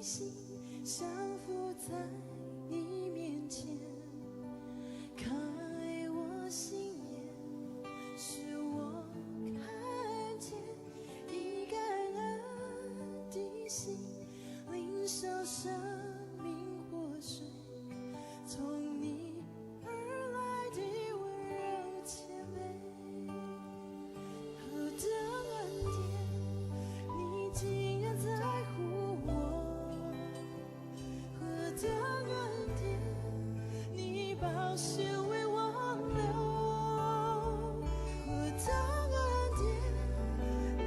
心降服在你面前，開我心眼，使我看見以感恩的心，領受生命活水，從你而來的溫柔謙卑。何等恩典，你竟然在乎我！何等恩典，你寶血為我流！何等恩典，你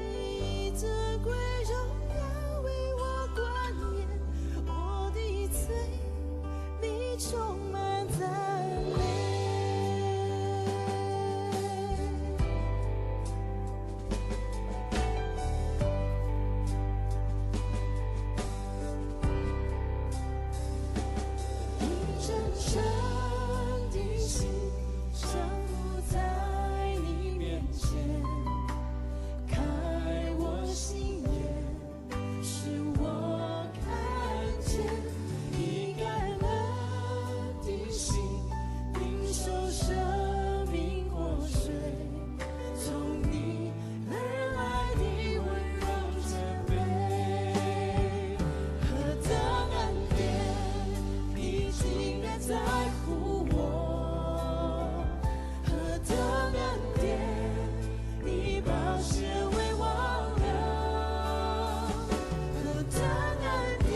以尊貴榮耀為我冠冕，我的罪必充滿讚美。以真誠的心降服在你面前，開我心眼，使我看見以感恩的心，領受生命活水，從你而來的溫柔謙卑。何等恩典，你竟然在乎我！何等恩典，你寶血為我流！何等恩典，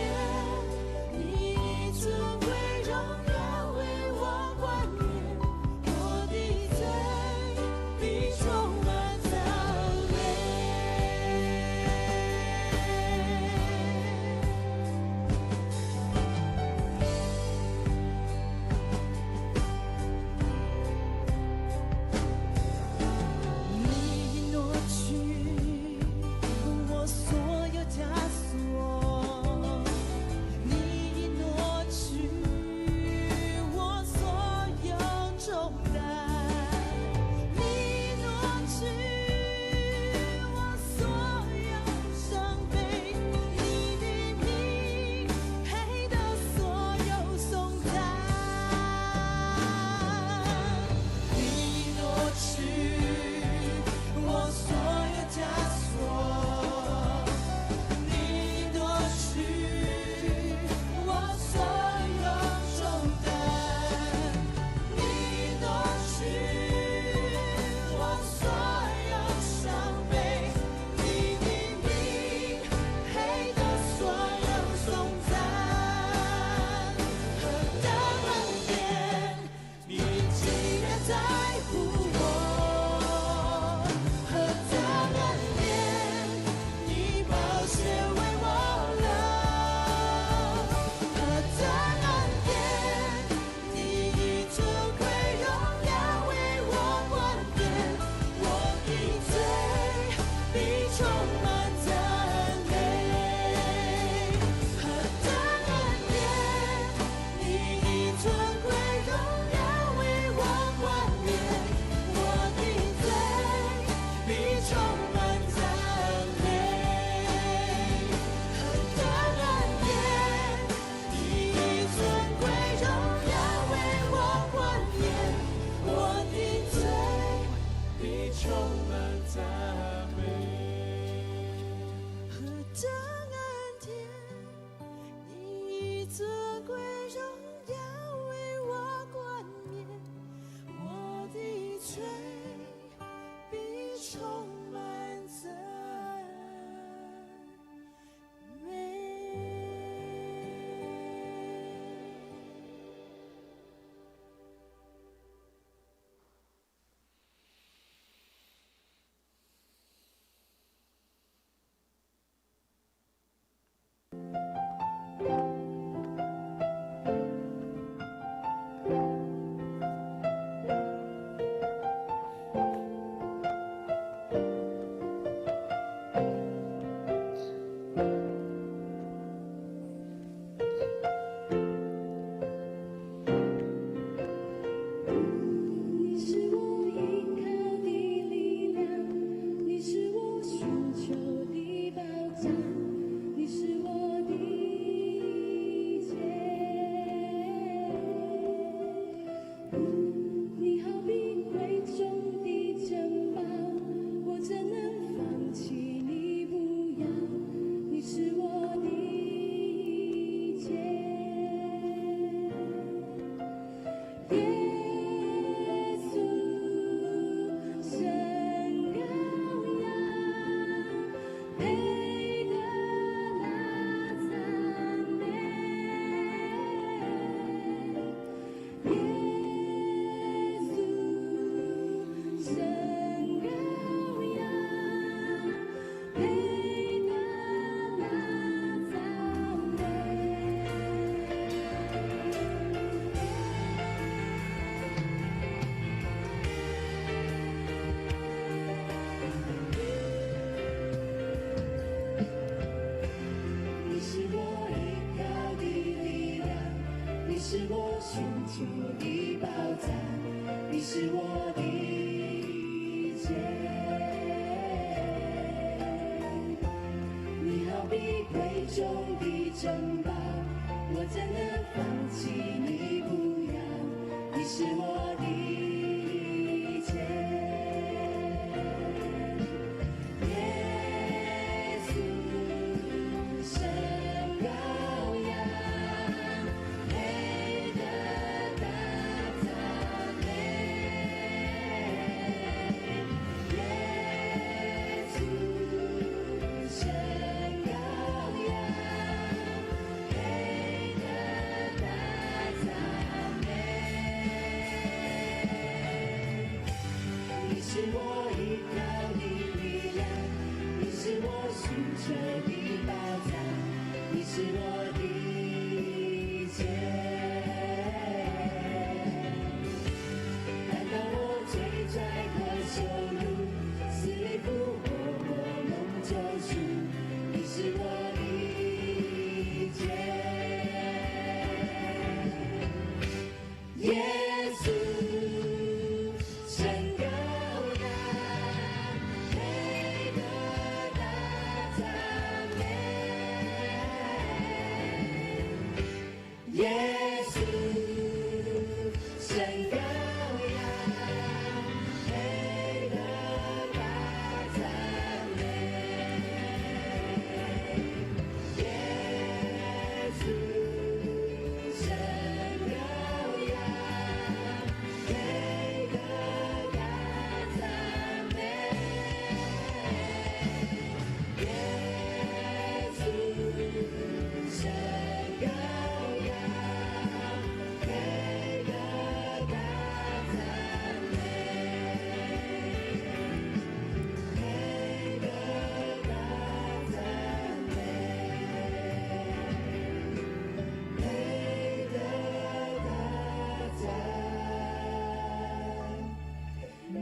你以尊貴榮耀為我冠冕，我的罪必充滿讚美。你已挪去我所有枷鎖，你已挪去我所有重擔，你已挪去我所有傷悲，你的名配得所有頌讚。你已挪去我所有枷鎖，你已挪去我所有重擔，你已挪去我所有傷悲，你的名配得所有頌讚。何等恩典，你竟然在乎我！何等恩典，你寶血為我流！何等恩典，你以尊貴榮耀為我冠冕，我的罪必充滿讚美。何等恩典，你以尊貴榮耀為我冠冕，我的罪必充滿讚美。何等恩典，你以尊貴榮耀為我冠冕，我的罪必充滿讚美。何等恩典，你以尊貴榮耀為我冠冕，我的罪必充滿讚美。我的寶藏，你是我的一切。你好比貴重的珍寶，我怎能放棄你不要？你是我的一切。耶穌，聖羔羊，配得大讚美。耶穌，聖羔羊，配得大讚美。你是我依靠的力量，你是我尋求的寶藏，你是我的一切。擔當我罪債和羞辱，死裡復活，我蒙救贖，你是我的一切。耶穌，聖羔羊，配得大讚美。耶穌，聖羔羊，配得大讚美。耶穌，聖羔羊，配得大讚美。耶穌，聖羔羊，配得大讚美，配得大讚美，配得大讚美。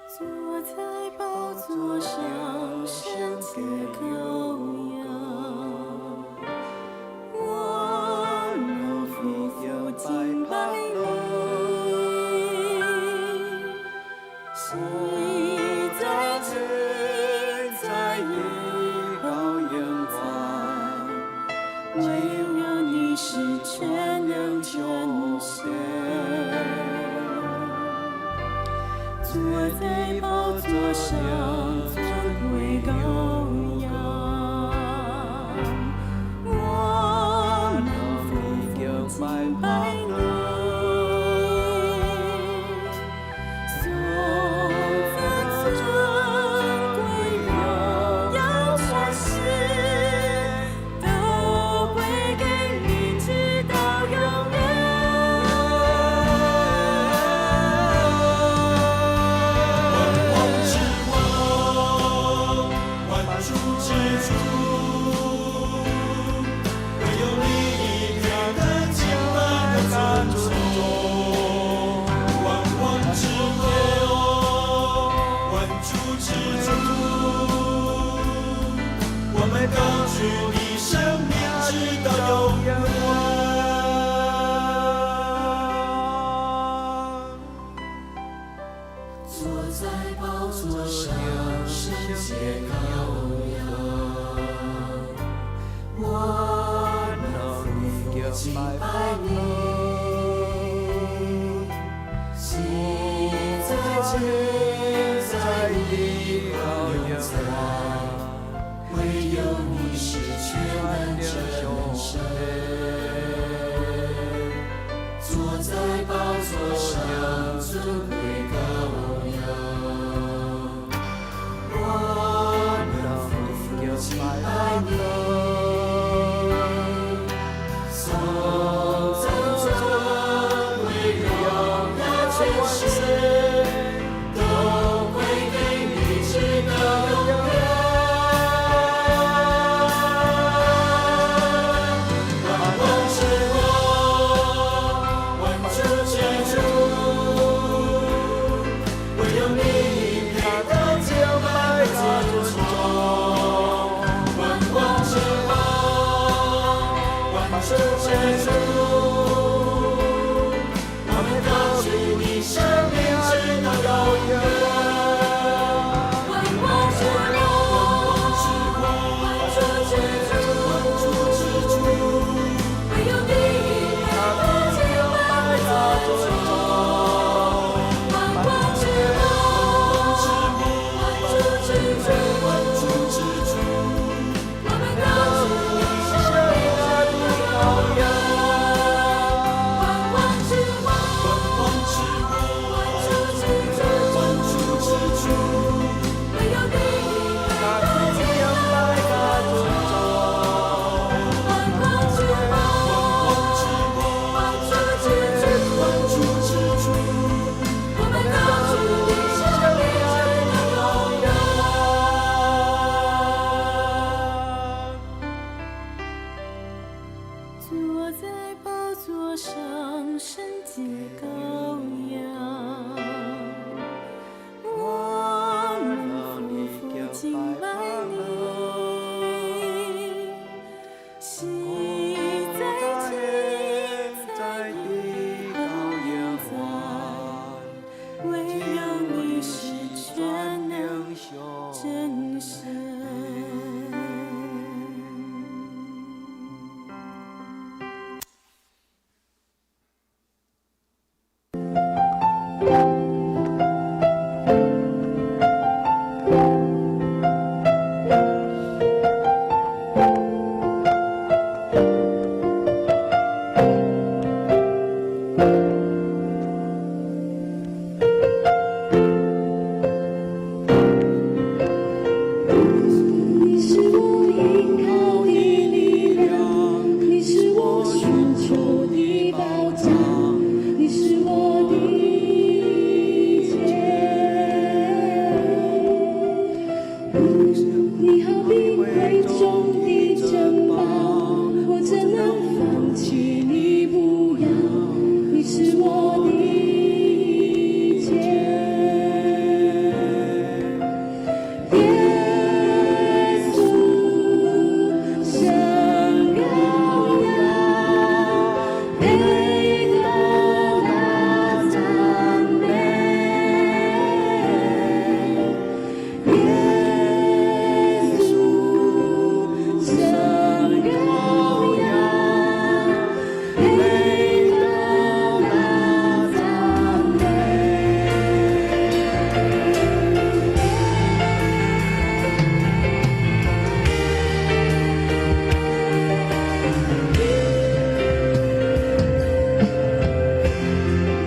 坐在寶座上，聖潔羔羊，我們俯伏敬拜你，昔在今在以後永在，唯有你是全能全神。坐在寶座上，尊貴羔羊，我們俯伏敬拜你，頌讚尊貴榮耀權勢，都歸給你，直到永遠。萬王之王，萬主之主，唯有你配得敬拜和尊崇。萬王之王，萬主之主，我們高舉你聖名，直到永遠。坐在寶座上，聖潔羔羊，我我們俯伏敬拜你，昔在今在地高永在，唯有你是全能真神，坐在寶座上尊貴羔羊。我們俯伏敬拜你，頌讚尊貴榮耀權勢，都歸給你，直到永遠。萬王之王，萬主之主，唯有你配得敬拜和尊崇。萬王之王，萬主之主，我們高舉你聖名，直到永遠。萬王之王，萬主之主，萬主之主，唯有你配得敬拜和尊崇。萬王之王，萬主之主，萬主之主，我們高舉你聖名，直到永遠。萬王之王，萬王之王，萬主之主，萬主之主，唯有你配得敬拜和尊崇。萬王之王，萬主之主，萬主之主，我們高舉你聖名，直到永遠。坐在寶座上，聖潔羔羊，我們俯伏敬拜你，昔在今在地恒在，唯有你是全能真神。你是我依靠的力量，你是我尋求的保障，你是我的一切。你好比貴重的珍寶，我怎能放棄你不要？你是我的一切。耶穌聖羔羊，配得大讚美。耶穌聖羔羊，配得大讚美。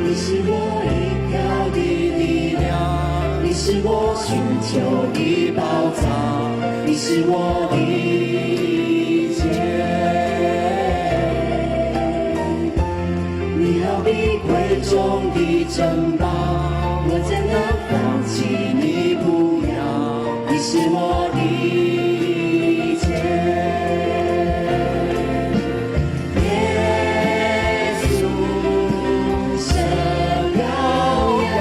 你是我依靠的力量，你是我尋求的寶藏，你是我的一切。你好比貴重的珍寶，我怎能放棄你不要？你是我的一切。耶穌聖羔羊，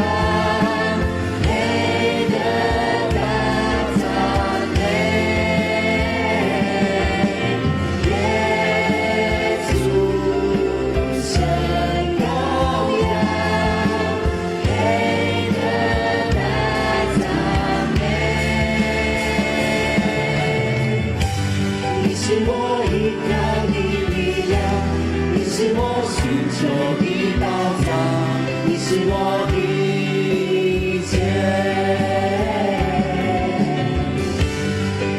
配得大讚美。耶穌聖羔羊，配求的宝藏，你是我一切。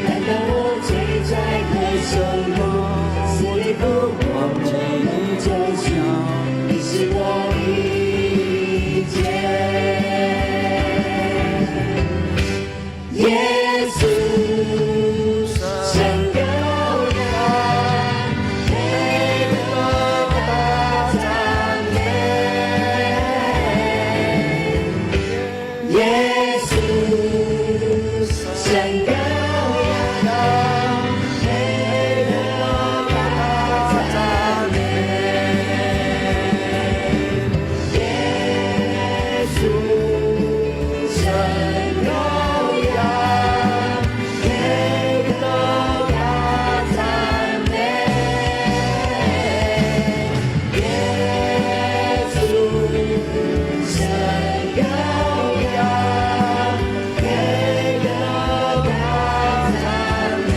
担当我罪债和羞辱，死裡復活我蒙救贖，你是我一切。耶穌聖羔羊，配得大讚美。耶穌聖羔羊，配得大讚美。耶穌聖羔羊，配得大讚美。耶穌聖羔羊，配得大讚美，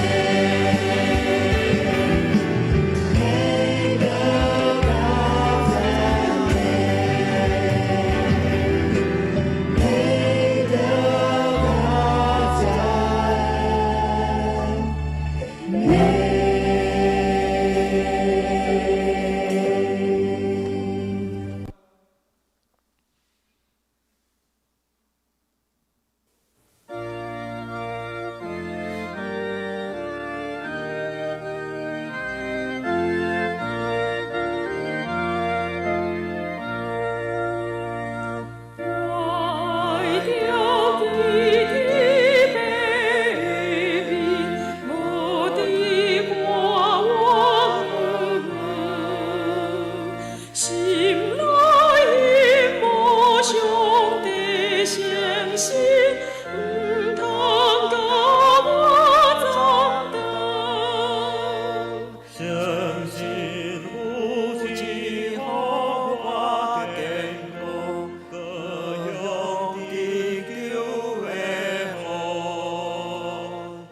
配得大讚美，配得大讚美。我愛著基督的面，無佇看我心內欣慕上帝誠實，毋通共我葬蕩。相信有一予我堅固，閣用得救的福。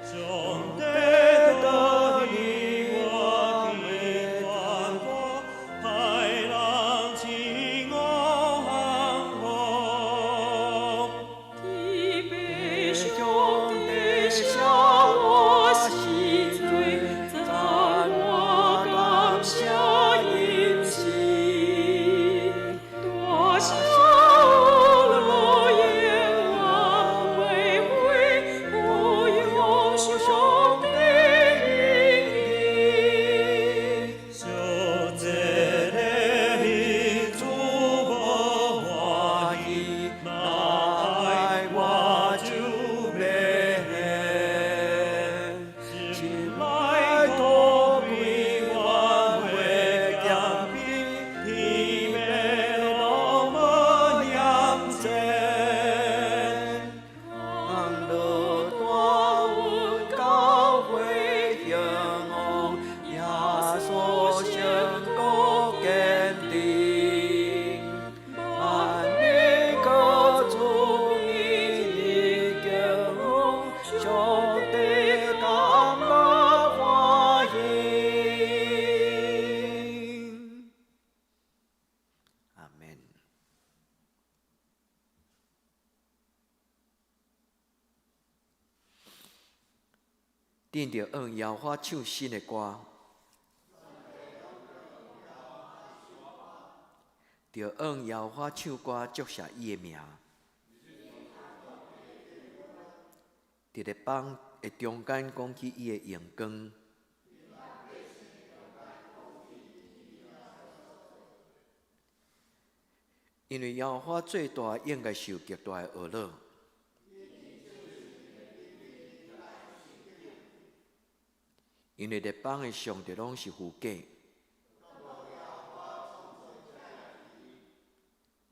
上帝帶領我去傳播，派人賜我幸福。天父上帝赦我死罪，讚我感謝恩賜。大聲樂永遠袂悔，不用上帝恩義。小這个主無歡喜，若愛我就袂心內土歸願會減貧，天欲攏無嫌賤。安樂大阮教會興旺，耶穌勝過堅定。萬民可主名的榮，上帝感樂歡喜。阿門。恁著按耶和華唱新的歌，著按耶和華唱歌，祝謝伊的名。佇列邦的中間講起伊的榮光。因為耶和華最大，應該受極大的惡惱。因為列邦的上帝攏是虛假，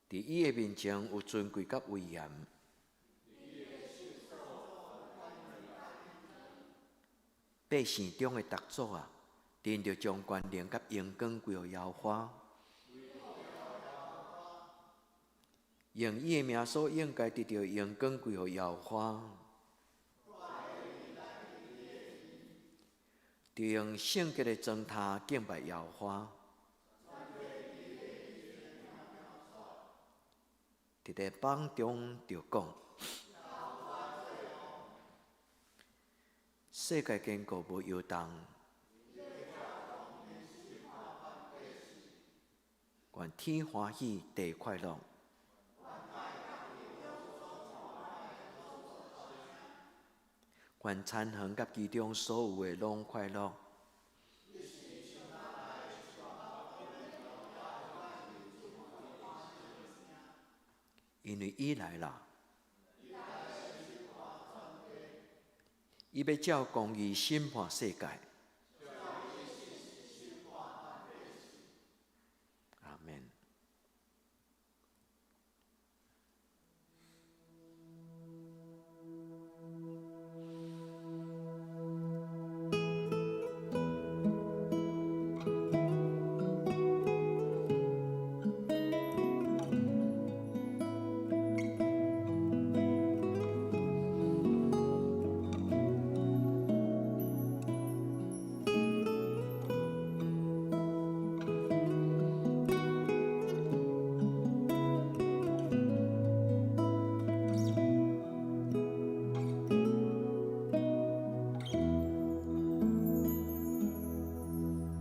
佇伊的面前有尊貴佮威嚴。百姓中的逐族啊，恁著將權能佮榮光歸予耶和華，用伊的名所應該得著榮光歸予耶和華。著用聖潔的磚頭敬拜耶和華。佇咧榜中就講，世界堅固無搖動，願天歡喜，地快樂。願田園佮其中所有的攏快樂。因為伊來啦，伊欲照公義審判世界。阿們。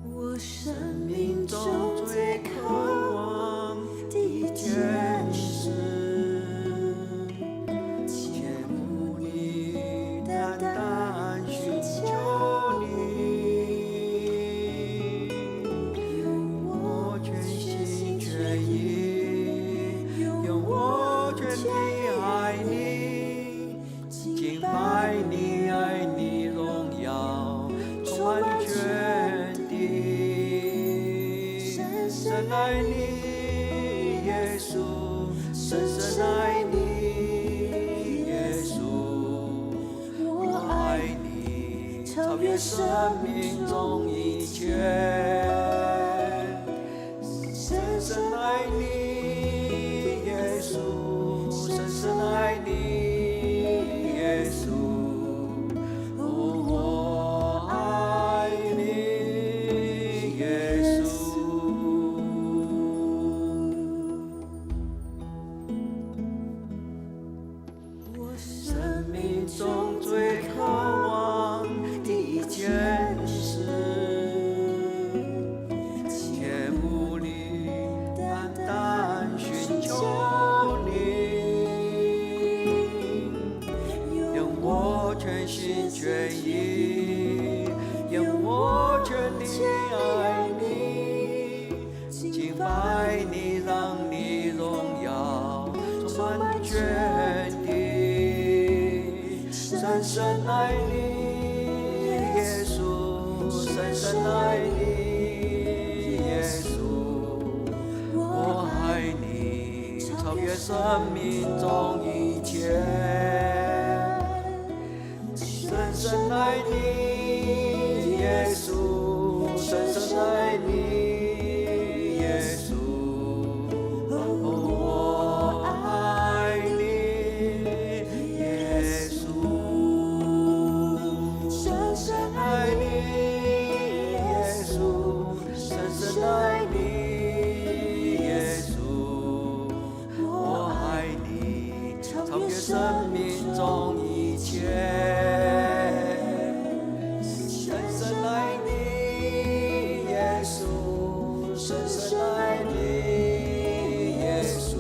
我生命中最渴望的一件事，切慕你，單單尋求你，用我全心全意，用我全力愛你，敬拜你，愛你榮耀充滿全地。深深愛你，耶穌，深深愛你，耶穌，我愛你，超越生命中一切。深深愛你，耶穌，深深愛你，耶穌，我愛你，耶穌。我生命中最渴望的一件事，切慕你，單單尋求你，用我全心全意，用我全力愛你，敬拜你，讓你榮耀充滿全地。深深愛你，耶穌，深深愛你，耶穌，我愛你，超越生命中一切。深深愛你，耶穌，深深愛你，耶穌，我愛你，耶穌，深深愛你，耶穌，深深愛你，耶穌，我愛你，超越生命中一切。深深愛你，耶穌，深深愛你，耶穌，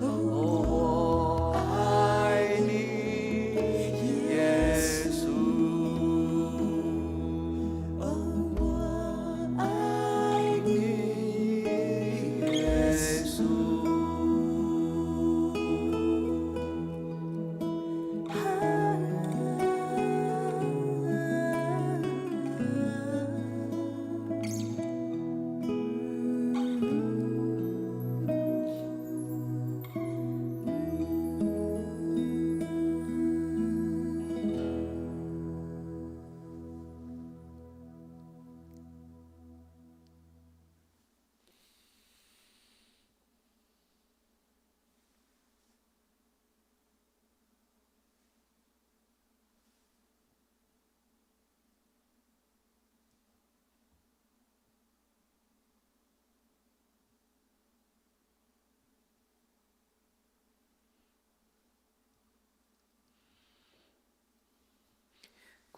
我愛你，耶穌。我愛你，耶穌。啊。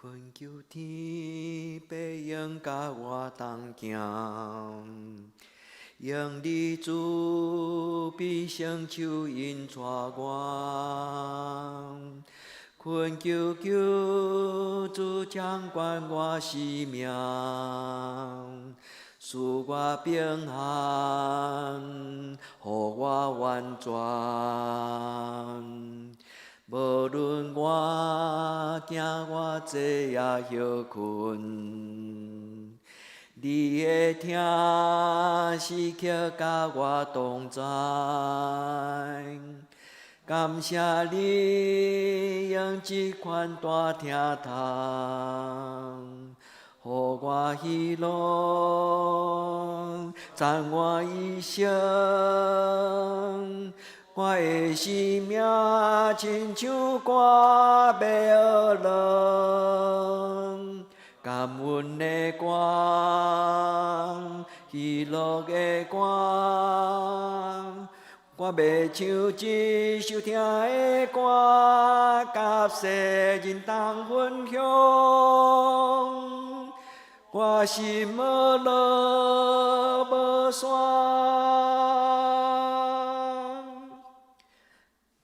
懇求天父永佮我同行，用你慈悲雙手引帶我，懇求救主掌管我生命，賜我平安，予我完全。無論我行偌濟也歇睏，你的疼時刻佮我同在。感謝你用這款大疼痛，予我喜樂，讚我一生。我的生命親像歌欲學啷，感恩的歌，喜樂的歌，我欲唱這首疼的歌，佮世人同分享。我心無落無散。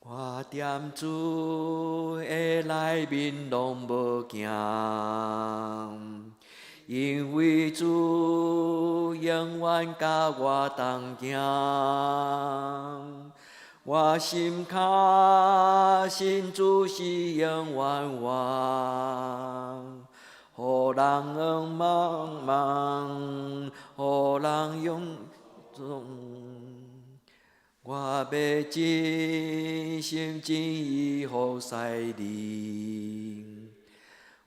我踮主的內面攏無驚，因為主永遠佮我同行。我心確信主是永遠王，予人茫茫，予人永忠。我欲真心真意服侍你，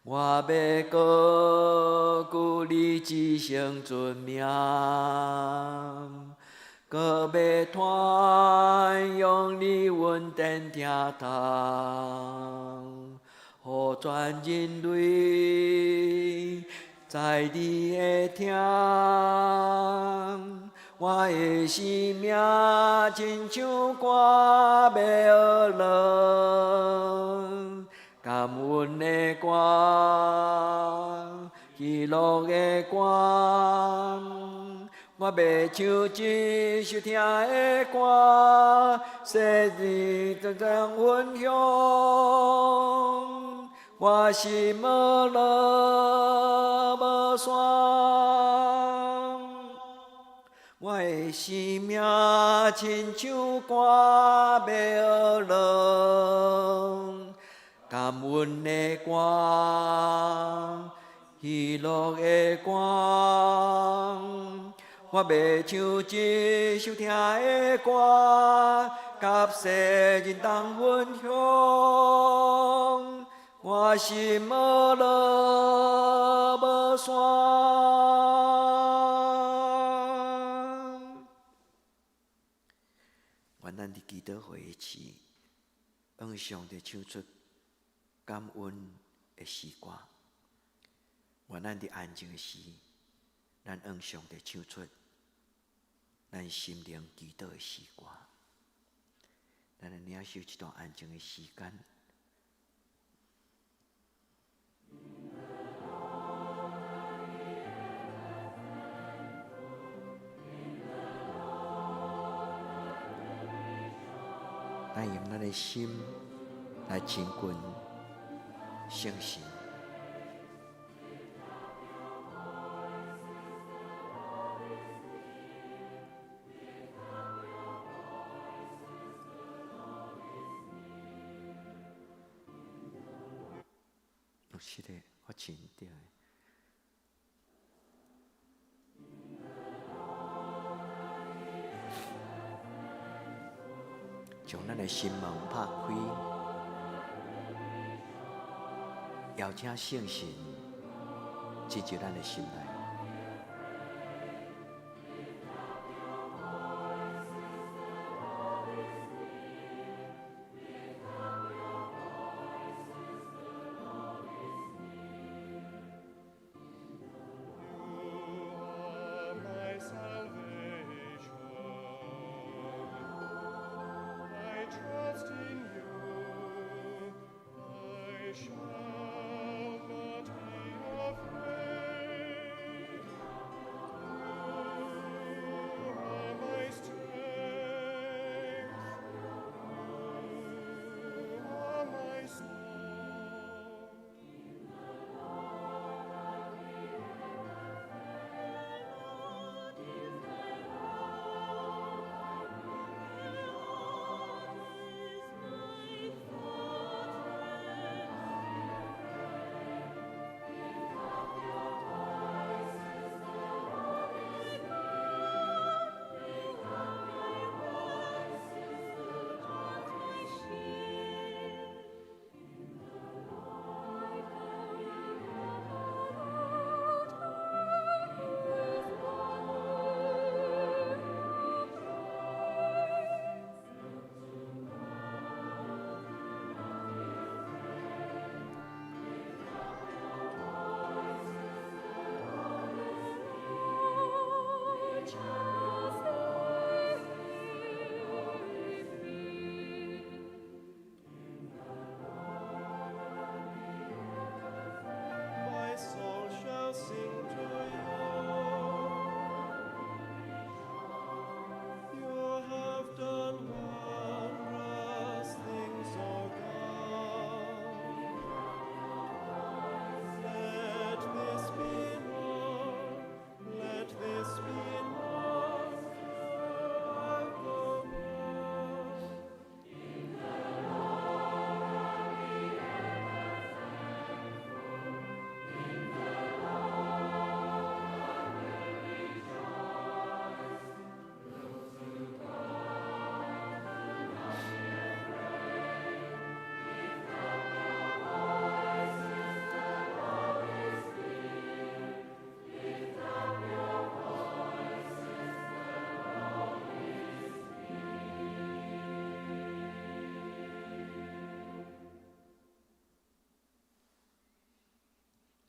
我欲高舉你至聖尊名，閣欲傳揚你恩典疼痛，予全人類知你的疼。我的生命親像歌欲學啷，感恩的歌，喜樂的歌，我欲唱這首疼的歌，世人同分享。我心無落無散。我的生命親像歌欲學啷，感恩的歌，喜樂的歌，我欲唱這首疼的歌，佮世人同分享。我心無落無散。願咱佇祈禱會時，向上帝唱出感恩的詩歌。願咱佇安靜的時，咱向上帝唱出咱心靈祈禱的詩歌。咱來領受這段安靜的時間。咱用咱的心來親近聖神。有是的，我真對。將咱的心門拍開，邀請聖神進入咱的心內。 Trust in you, I shall not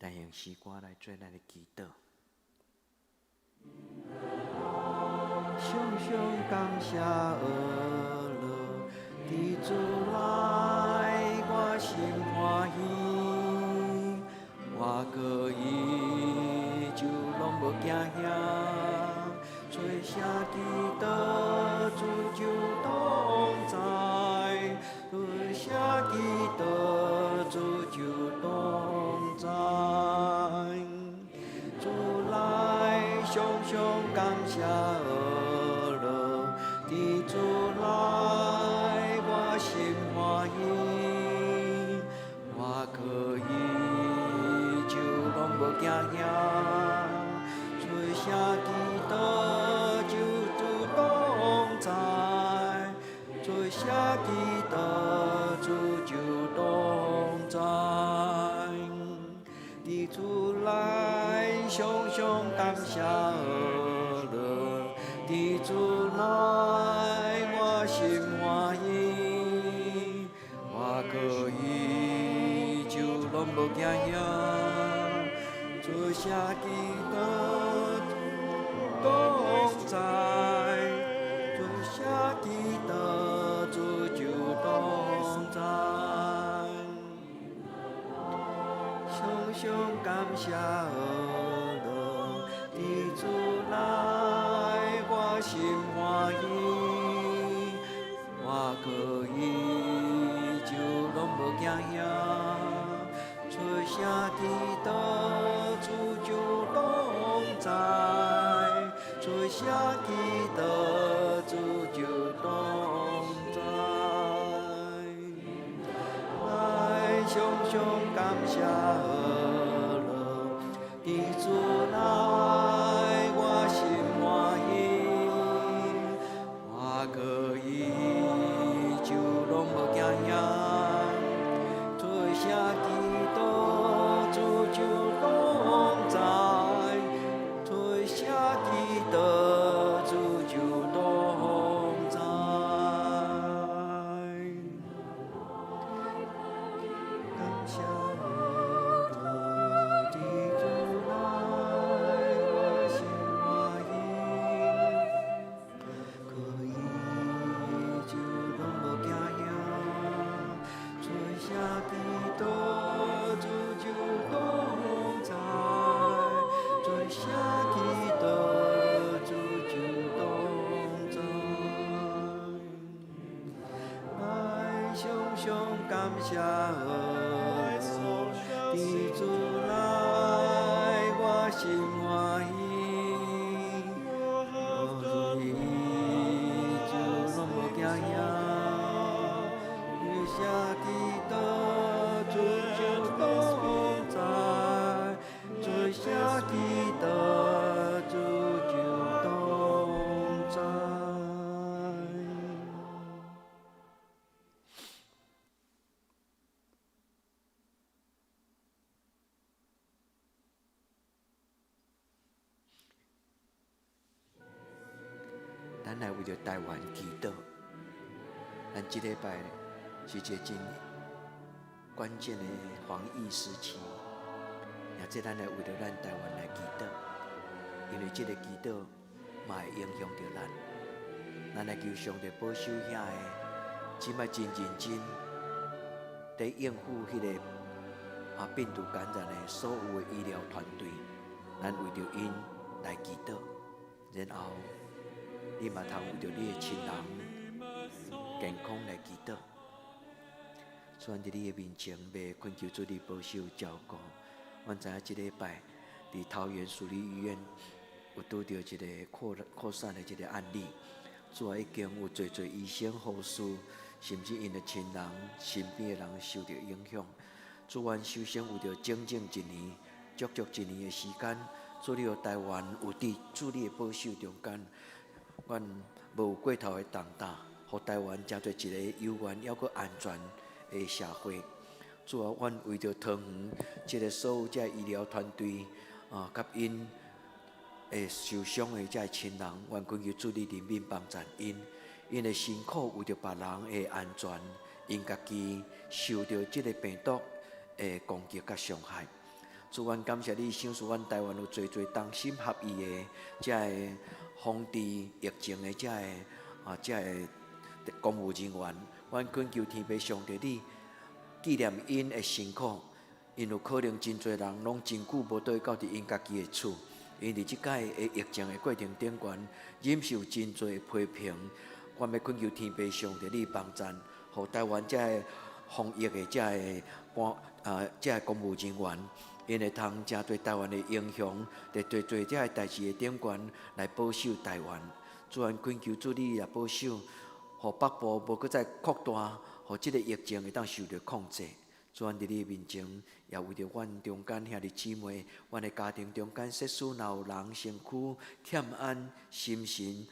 咱用詩歌來做咱的祈禱。常常感謝呵樂，佇主內我心歡喜，我過伊就攏無驚嚇，吹聲祈禱主就同在，吹聲祈禱主就同在，主內常常感謝呵樂，佇主內我心歡喜，我過伊就攏無驚嚇，吹聲祈禱就主同在，吹聲祈禱主就同在，佇主內常常感謝呵樂，佇主內我心歡喜，我過伊就攏無驚嚇，吹聲祈禱主同在，吹聲祈禱主就同在，常常感謝呵樂，佇主內我心歡喜，我過伊就攏無驚嚇，吹聲祈禱主就同在，吹聲祈禱主就同在，來常常感謝呵樂，佇主內我心歡喜，我過伊就攏無驚嚇，吹聲祈禱主就同在，吹聲祈禱主就同在。感謝呵樂，佇主內我心歡喜，過伊就攏無驚嚇，吹聲祈禱主就同在，吹聲祈禱主就同在。來常常感謝呵樂，佇主內我心歡喜，我過伊就攏無驚嚇，吹聲祈禱主就同在，吹聲祈禱主就同在。咱來為著台灣祈禱。咱這禮拜是一個真關鍵的防疫時期，也這咱來為著咱台灣來祈禱，因為這個祈禱嘛會影響著咱。咱來求上帝保守遐个，這擺真認真佇應付彼個病毒感染的所有的醫療團隊，咱為著𪜶來祈禱，然後你嘛通為著你的親人健康來祈禱。主佇你的面前，欲懇求主你保守照顧。阮知影這禮拜佇桃園署立醫院有拄著一個擴散的一個案例，主啊，已經有濟濟醫生、護士，甚至𪜶的親人、身邊的人受著影響。主，阮首先為著整整一年、足足一年的時間，主你予台灣有佇主你的保守中間，阮無有過頭的重擔，予台灣成做一個有緣猶閣安全的社會。主啊，阮為著桃園這个所有這醫療團隊啊，佮𪜶會受傷的這親人，阮懇求主你憐憫幫助𪜶，𪜶的辛苦為著別人的安全，𪜶家己受著這个病毒的攻擊佮傷害。主，阮感謝你，賞賜阮台灣有濟濟同心合意的遮个防治疫情的遮个公務人員。阮懇求天父上帝，你紀念𪜶的辛苦，𪜶有可能真濟人攏真久無倒到佇𪜶家己的厝，𪜶佇這擺的疫情的過程頂懸，忍受真濟的批評。阮欲懇求天父上帝，你幫贊，予台灣遮个防疫的遮個公務人員，𪜶會通成做台灣的英雄，佇濟濟遮个代誌的頂懸來保守台灣。主，阮懇求主你也保守，予北部無閣再擴大，予這个疫情會當受著控制。主，阮佇你面前，也為著阮中間兄弟姊妹，阮的家庭中間，設使若有人身軀欠安、心神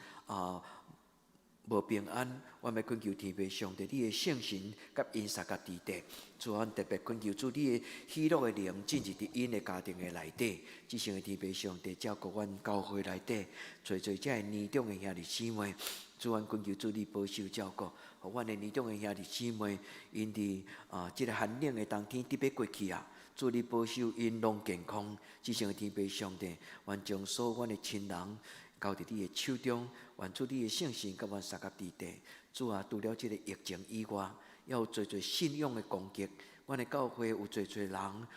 無平安，阮欲懇求天父上帝，你的聖神佮𪜶相佮佇底。主，阮特別懇求主，你的喜樂的靈進入佇𪜶的家庭的內底。至聖的天父上帝照顧阮教會內底，濟濟遮个年長的兄弟姊妹。主，阮懇求主你保守照顧，予阮的年長的兄弟姊妹，𪜶佇這个寒冷的冬天得欲過去啊！主你保守𪜶攏健康。至聖的天父上帝，願將所有阮的親人交佇你的手中，願主你的聖神佮阮相佮佇底。主啊，除了這个疫情以外，猶有濟濟信仰的攻擊。阮的教會有濟濟人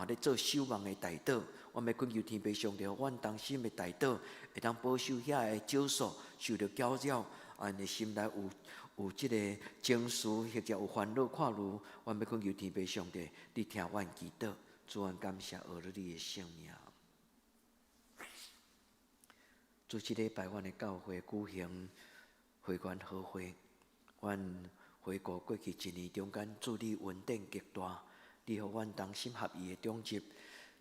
咧做守望的代禱，阮欲懇求天父上帝，予阮同心的代禱，會當保守遐个少數受著攪擾，𪜶的心內有這个情緒或者有煩惱看慮，阮欲懇求天父上帝，你聽阮祈禱，主，阮感謝阿你的聖名。主，這禮拜阮的教會舉行會員和會，阮回顧過去一年中間，主你恩典極大，你予阮同心合意的長執，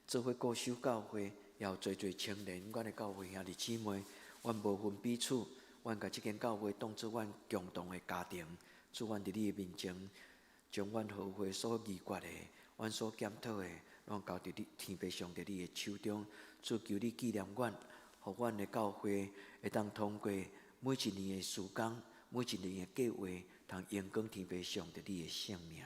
做伙顧守教會，也有濟濟青年，阮的教會兄弟姊妹，阮無分彼此，阮共這間教會當做阮共同的家庭。主，阮佇你的面前，將阮和會所議決的，阮所檢討的，攏交佇你天父上帝你的手中。主，求你紀念阮，予阮的教會會當通過每一年的時間，每一年的計劃，通榮光天父上帝你的聖名。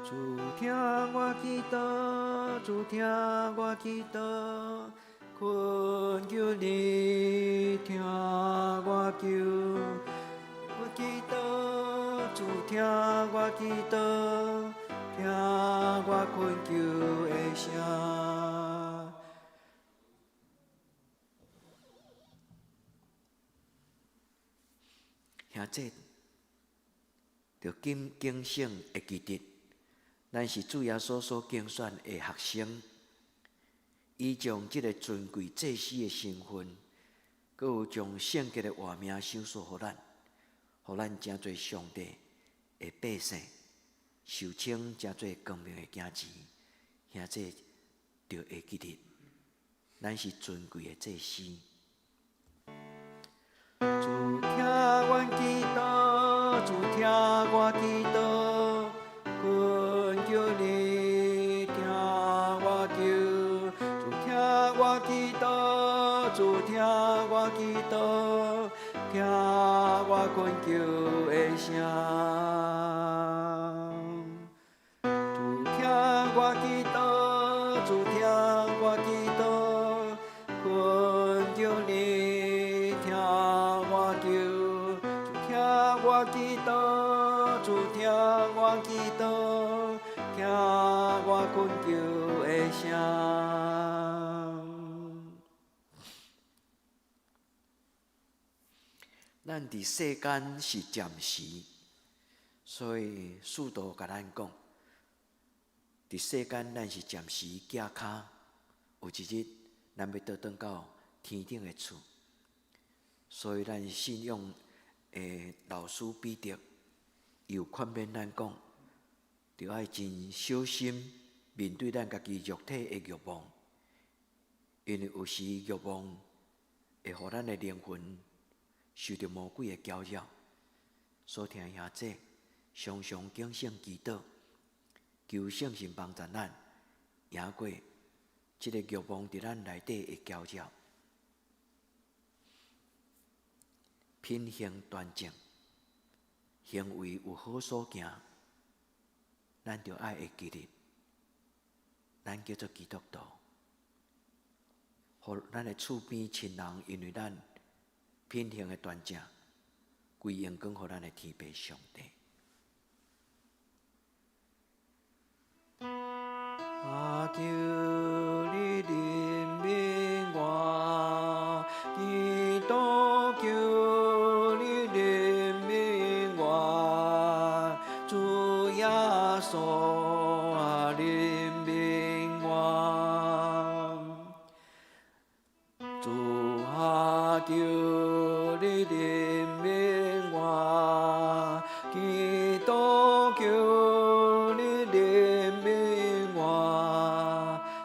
主聽我祈禱，主聽我祈禱，懇求你聽我求。我祈禱，主聽我祈禱，聽我懇求的聲。兄弟，著緊警醒會記得，咱是主耶穌所揀選的學生，伊將這个尊貴祭司的身份，閣有將聖潔的活命賞賜予咱，予咱成做上帝的百姓，受稱成做光明的囝兒。兄弟，著會記得，咱是尊貴的祭司。主聽阮祈禱，主聽我祈禱，懇求你聽我求。主聽我祈禱，主聽我祈禱，聽我懇求的聲。主聽我祈禱，主聽我祈禱，懇求你聽我求。主聽我祈禱，主聽我祈禱，聽我懇求的聲。咱佇世間是暫時，所以使徒共咱講，佇世間咱是暫時行跤，有一日咱欲倒轉到天頂的厝。所以咱信仰的老師彼得，伊有勸勉咱講，著愛真小心面對咱家己肉體的欲望，因為有時欲望會予咱的靈魂受著魔鬼的攪擾。所以聽兄弟，常常警醒祈禱，求聖神幫助咱贏過這个欲望佇咱內底的攪擾。品行端正，行為有好所行，咱就愛會記得，咱叫做基督徒，予咱的厝邊親人，因為咱品行的端正，歸榮光予咱的天父上帝。啊，求你憐憫我，基督求你憐憫我，主耶穌啊，憐憫我，主啊，求你憐憫我，基督求你憐憫我，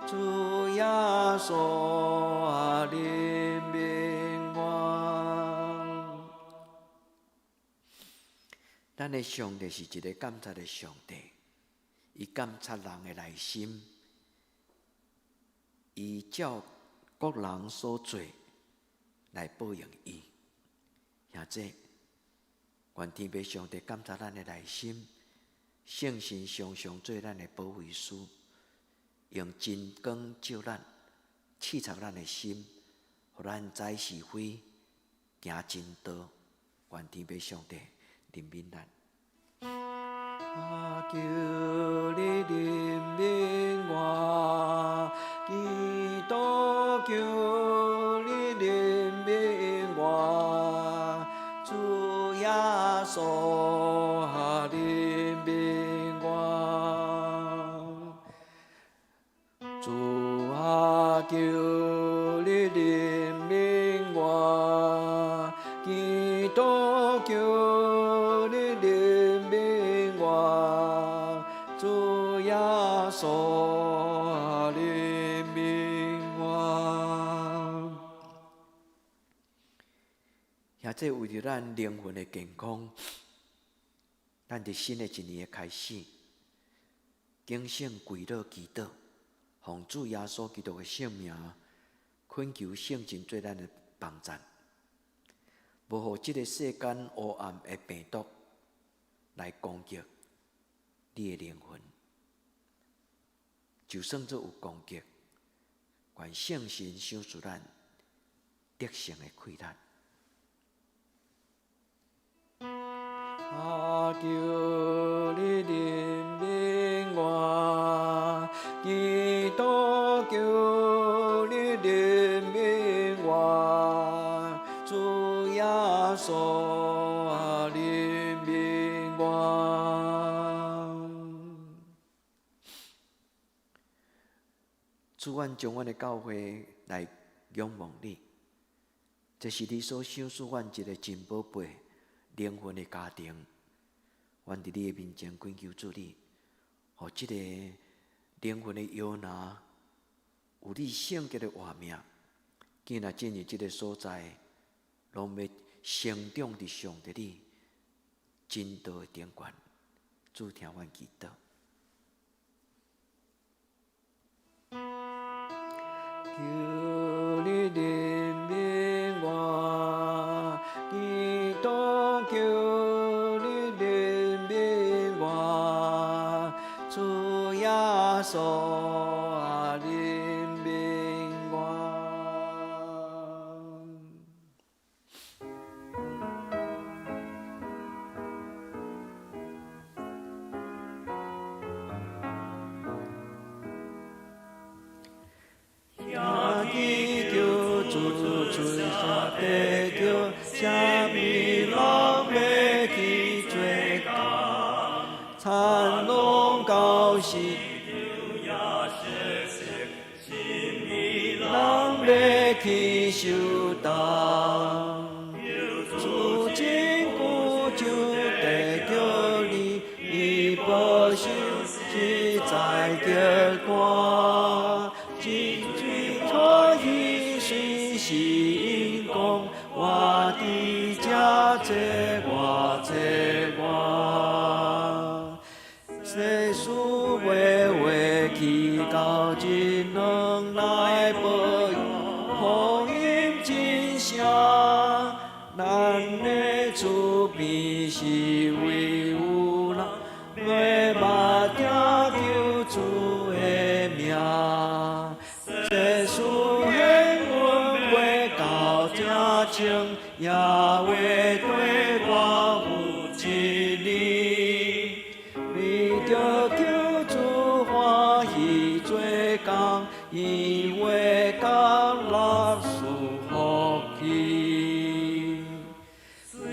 主耶穌啊，憐憫我。咱的上帝是一个監察的上帝，伊監察人的內心，伊照各人所做來報應伊。兄弟，願天父上帝監察咱的內心，聖神常常做咱的保惠師，用真光照咱，刺察咱的心，予咱知是非，行真道。願天父上帝憐憫咱。啊，求你憐憫我，基督求你憐憫我，主耶穌啊，憐憫我，主啊，求你憐憫我，基督求你憐憫我，主耶穌啊，憐憫我。兄弟，為著咱靈魂的健康，咱佇新的一年的開始，警醒跪禱祈禱，奉主耶穌基督的聖名，懇求聖神做咱的幫贊，無予這个世間黑暗的病毒來攻擊你的靈魂。就算做有攻擊，願聖神賞賜咱得勝的氣力。啊，求你憐憫我，基督求你憐憫我，主耶穌啊，憐憫我。主，阮將阮的教會來仰望你，這是你所賞賜阮一个真寶貝靈魂的家庭。阮佇你的面前懇求主你，予這个靈魂的搖籃有你聖潔的活命，囝若進入這个所在，攏欲成長佇上帝你真道的頂懸。主聽阮祈禱。求你憐憫我，基督求你憐憫我，主耶穌啊，憐憫我。聽見叫主出声地叫，啥物人欲去做工？田農到時，人欲去收擔。主真久就得著你，伊保守實在結果。真水可以隨時講，我佇這坐我坐我。世事話話去到真能來報應，福音真聲，咱的厝邊是位有人，袂捌聽著主的名。這事顯阮袂到這清，也會對我有真理。為著求主歡喜做工，伊話降納賜福氣。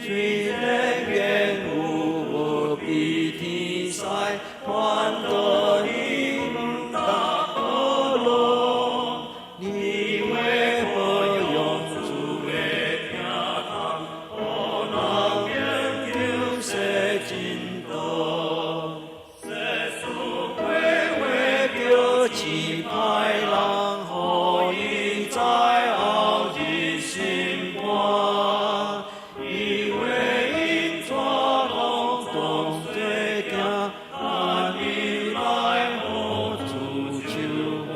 雖然言有無比天使，傳道你毋當可樂，你話保養主的聽通，予人研究說真道。世事過話叫氣歹人，予伊知後日審判。伊話𪜶怎攏當作行，咱伊來予主手看。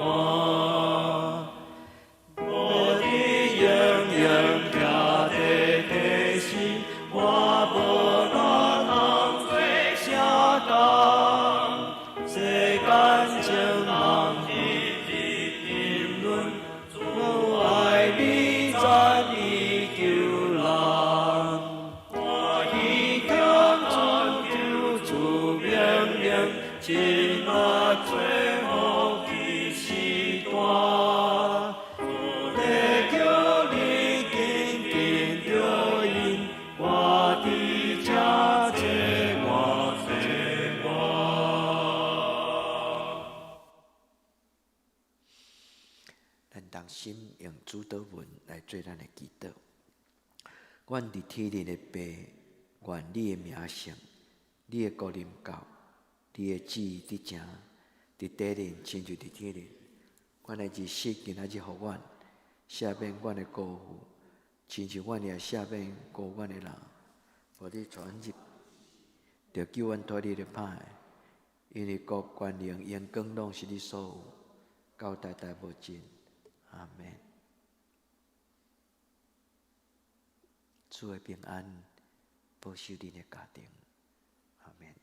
無伫永遠徛佇提醒，我無力通做啥工。世間情人日日沉淪，主愛美讚伊救人。歡喜聽主救主命令，真啊做福氣時大。主叫你緊緊著𪜶，我佇這這我這我。咱同心用主禱文來做咱的祈禱。阮佇天頂的父，願你的名聖，你的國臨到，你的旨意得成，佇地頂親像佇天頂。阮的日食今仔日予阮，赦免阮的過負，親像阮也赦免過阮的人。無你帶阮入，著救阮脫離了歹的，因為國權能榮光攏是你所有，到代代無盡。阿門。主的平安保守恁的家庭。阿門。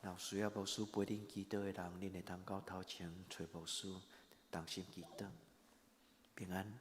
若有需要牧師陪恁祈禱的人，恁會當到頭前揣牧師同心祈禱。平安。